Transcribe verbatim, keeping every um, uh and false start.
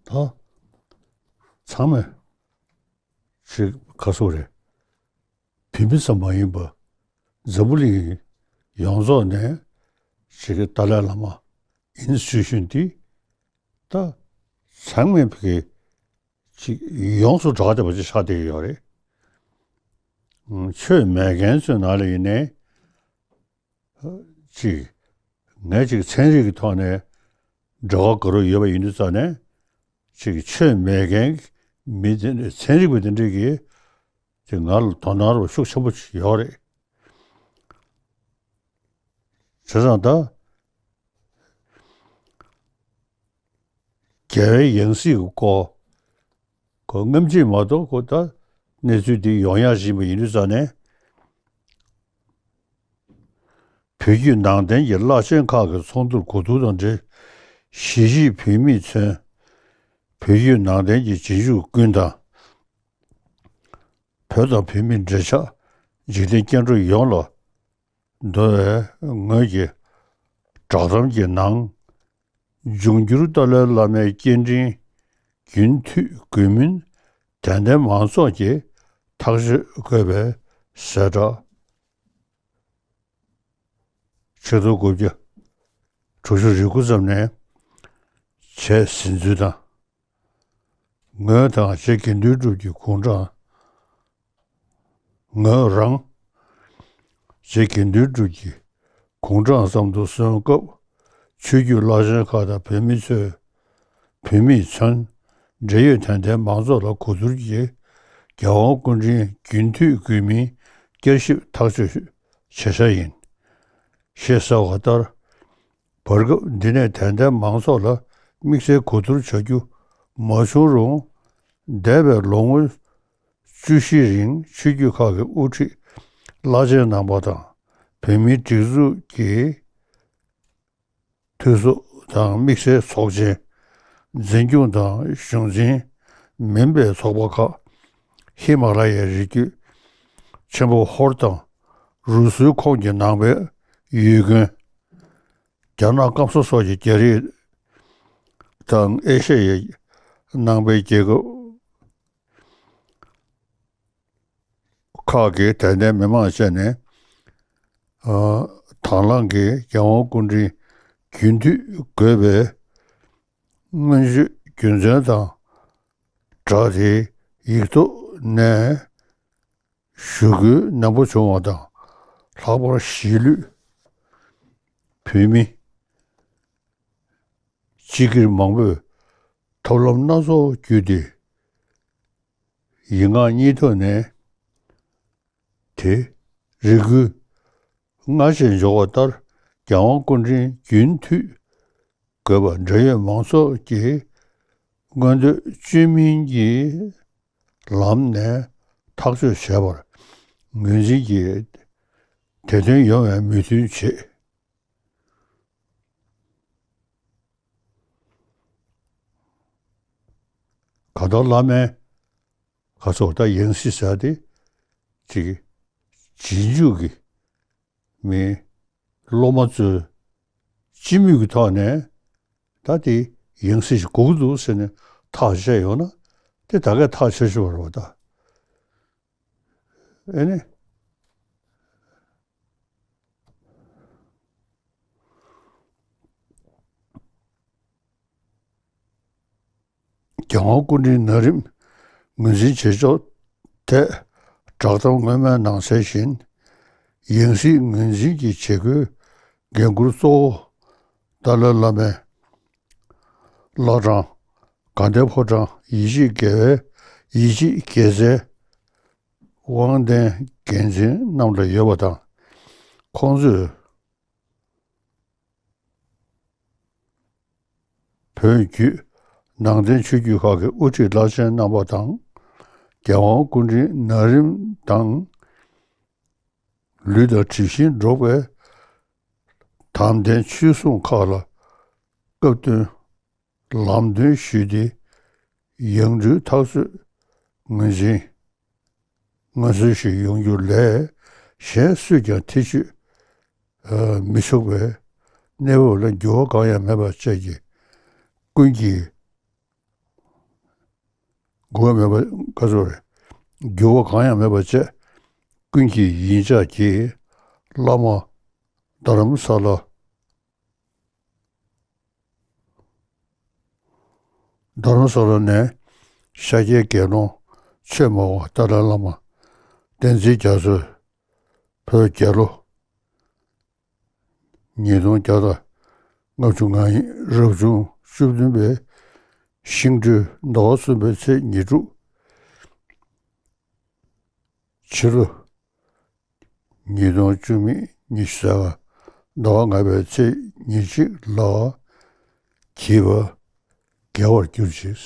ད་ཚང་མས་ཅིག་ག་སོ་རེད། བོད་མི་ཙམ་མ་ཡིན་པ་འཛམ་བུ་གླིང་ཡོངས་རྫོགས་ནས་ཅིག་གི་ཏཱ་ལའི་བླ་མ་ཨིན་སི་ཊི་ཊུ་ཤན་འདི་ད་ཚང་མས་ཕ་གི་ཅིག་ཡོངས་སུ་གྲགས་བསྡད་པ་ཅིག་ཆགས་བསྡད་ཡོད་རེད། ཆོས་མེད་མཁན་ཚོའི་ནང་ལ་ཡིན་ནའི་ཅིག་ངས་ཅིག་ཚན་རིག་གི་ཐོག་ནས་འབྲེལ་བ་དགའ་རབ་ཡོད་པ་ཡིན་དུས་ཙང་ནས་ཅིག་ཆོས་མེད་མཁན་མི་དེ་འདྲ་ཚན་རིག་པ་དེ་འདྲས་ཀྱིས་ཅིག་ང་ལ་དོ་སྣང་རོགས་ཤུགས་ཆེན་པོ་ཅིག་ཡོད་རེད། བྱས་ཙང་ད་རྒྱལ་བའི་ཡང་སྲིད་ཀྱི་སྐོར་ཁོ་སྔ་ཕྱི་མ་གཏོགས་ཁོ་ད་གནས་ཚུལ་འདི་ཡོང་ཡག་བཞིན་པ་ཡིན་དུས་ཙང་ནས། བོད་བརྒྱུད་ནང་བསྟན་གྱི་བླ་ཆེན་ཁག་གི་ཚོགས་འདུར་གོ་བསྡུར་དང་འབྲེལ། གཞིས་བྱེས་བོད་མིས་མཚོན། བོད་བརྒྱུད་ནང་བསྟན་གྱི་རྗེས་འཇུག་ཀུན་དང་། བོད་དང་བོད་མིའི་འབྲེལ་ཆགས་འཇིག་རྟེན་སྐྱེ་འགྲོ་ཡོངས་ལ་འདོ་བའི་ངོས་ཀྱི་བསྒྲགས་གཏམ་གྱི་ནང་། འབྱུང་འགྱུར་ཏཱ་ལའི་བླ་མའི་སྐྱེ་ཕྲེང་རྒྱུན་མཐུད་དགོས་མིན་དད་ལྡན་མང་ཚོགས་ཀྱིས་ཐག་གཅོད་དགོས་པའི་གསལ་བསྒྲགས། ཆིག་སྟོང་དགུ་བརྒྱ་དྲུག་ཅུ་རེ་དགུ་ཙམ་ནས་བྱས་ཟིན་ཚུལ་དང་། ངོས་དང་རྗེ་དགེ་འདུན་གྲུབ་ཀྱི་དགུང་གྲངས། ངོས་རང་རྗེ་དགེ་འདུན་གྲུབ་ཀྱི་དགུང་གྲངས་ཙམ་དུ་སོན་སྐབས། ཆོས་བརྒྱུད་བླ་ཆེན་ཁག་དང་བོད་མི་ཚོས། བོད་མིས་མཚོན། འབྲེལ་ཡོད་དད་ལྡན་མང་ཚོགས་ལ་གོ་བསྡུར་གྱིས། རྒྱལ་དབང་སྐུ་ཕྲེང་རྒྱུན་མཐུད་དགོས་མིན་བསྐྱར་ཞིབ་ཐག་གཅོད་བྱེད་འཆར་ཡིན། ཞེས་གསལ་བ་ལྟར། བར་སྐབས་འདི་ནས་དད་ལྡན་མང་ཚོགས་ལ་དམིགས་བསལ་གོ་བསྡུར་བྱ་རྒྱུ་མ་བྱུང་རུང་། འདས་པའི་ལོ་ངོ་བཅུ་བཞི་རིང་ཆོས་བརྒྱུད་ཁག་གི་དབུ་ཁྲིད་བླ་ཆེན་རྣམ་པ་དང་། བོད་མིའི་སྒྲིག་འཛུགས་ཀྱི་འཐུས་ཚོགས་དང་དམིགས་བསལ་ཚོགས་ཆེན། འཛིན་སྐྱོང་དང་གཞུང་འཛིན་མིན་པའི་ཚོགས་པ་ཁག་ཧི་མ་ལ་ཡའི་རི་རྒྱུད་ཆེན་པོ་ཧོར་དང་རུ་སུའི་ཁོངས་ཀྱི་ནང་པའི་ཡུལ་དགོན། རྒྱ་ནག་སྐམ་ས་སོགས་ཀྱི་རྒྱ་རིགས་དང་ཨེ་ཤ་ཡའི་ནང་པའི་རྒྱལ་ཁབ་ཁག་གི་དད་ལྡན་མི་མང་བཅས་ནས། ཨ། དང་བླངས་ཀྱིས་རྒྱལ་དབང་སྐུ་ཕྲེང་རྒྱུན་མཐུད་དགོས་པའི་སྔོན་བརྗོད་རྒྱུ་མཚན་དང་སྦྲགས་ཏེ་ཡིག་ཐོག་ནས་ཞུ་སྐུལ་ནན་པོ་བྱུང་བ་དང་། ལྷག་པར་གཞིས་ལུས་བོད་མི་སྤྱི་སྒེར་མང་པོས་ཐབས་ལམ་སྣ་ཚོགས་བརྒྱུད་དེ། ཡིག་ངག་གཉིས་ཐོག་ནས་དེ་རེ་སྐུལ་སྔར་བཞིན་འཇོག་པ་ལྟར། རྒྱལ་དབང་སྐུ་ཕྲེང་རྒྱུན་མཐུད་དགོས་པ་འབྲེལ་ཡོད་མང་ཚོགས་ཀྱིས་མངོན་འདོད་བཅོས་མིན་གྱི་ལམ་ནས་ཐག་གཅོད་བྱས་པར་ངོས་འཛིན་གྱིས་དེ་དོན་ཡོང་བའི་མོས་མཐུན་བྱེད། གང་ལྟར་བླ་མའི་ཁ་ཕྱོགས་ད་ཡང་སྲིད་ཟེར་ཏེ་ཅིག་རྗེས་འཇུག་གི་མི་སློབ་མ་ཚོས་སྤྱི་མོས་ཀྱི་ཐོག་ནས་ད་དེ་ཡང་སྲིད་ཞིག་དགོས་ཀྱི་འདུག་ཟེར་ནས་ཐག་བཅད་ཡོང་ན་དེ་ད་གས་ཐག་ཆོད་ཆོད་རེད་པ་ད། ཨེ་ནི། རྒྱལ་དབང་སྐུ་ཕྲེང་ན་རིམ་ངོས་འཛིན་བྱེད་ཕྱོགས་ཐད་བསྒྲགས་གཏམ་སྔོན་མའི་ནང་གསལ་བཞིན། ཡང་སྲིད་ངོས་འཛིན་གྱི་བྱེད་སྒོའི་འགན་འཁུར་གཙོ་བོ་ཏཱ་ལའི་བླ་མའི་བླ་བྲང་དགའ་ལྡན་ཕོ་བྲང་ཡིད་ཆེས་དགེ་བའི་ཡིད་ཆེས་དགེ་རྩའི་དབང་ལྡན་འགན་འཛིན་རྣམས་ལ་ཡོད་པ་དང་། ཁོང་ཚོས་བོད་བརྒྱུད་ནང་བསྟན་ཆོས་བརྒྱུད་ཁག་གི་དབུ་ཁྲིད་བླ་ཆེན་རྣམ་པ་དང་། རྒྱལ་དབང་སྐུ་ཕྲེང་ན་རིམ་དང་། ལུས་དང་གྲིབ་བཞིན་འགྲོགས་པའི་དམ་ལྡན་ཆོས་སྲུང་ཁག་ལ་སྐབས་བསྟུན་ལམ་སྟོན་ཞུས་ཏེ། ཡང་སྤྲུལ་ཐག་གཅོད་ངོས་འཛིན་ངོས་འཛིན་ཞིག་ཡོང་རྒྱུ་ལས་གཞན་སུས་ཀྱང་ཐེ་བྱུས་མི་ཆོག་པའི་གནས་བབ་ལ་འགྱུར་བ་གང་ཡང་མེད་པ་བཅས་ཀྱི་ཀུན་གྱིས་ འགྱུར་བ་མེད་པ་ག་ཚོད་རེད། འགྱུར་བ་གང་ཡང་མེད་པར་བྱས། ཀུན་གྱི་ཡིད་འཇགས་ཀྱིས། བླ་མ་རྡ་རམ་ས་ལ། རྡ་རམ་ས་ལ་ནས་ཤཱཀྱའི་དགེ་སློང་ཆོས་སྨྲ་བ་ཏཱ་ལའི་བླ་མ་བསྟན་འཛིན་རྒྱ་མཚོས་བོད་རྒྱལ་ལོ་ཉིས་སྟོང་བརྒྱ་དང་ལྔ་བཅུ་ང་གཉིས་རབ་བྱུང་བཅུ་བདུན་པའི་ཤིང་སྦྲུལ་ཟླ་བ་གསུམ་པའི་ཚེས་ཉེར་དྲུག་ཕྱི་ལོ་ཉིས་སྟོང་བཅུ་མེད་ཉི་ཤུ་རྩ་ལྔ་ཟླ་བ་ལྔ་པའི་ཚེས་ཉེར་གཅིག་ལ་བགྱིས་པ་དགེ་བར་གྱུར་ཅིག།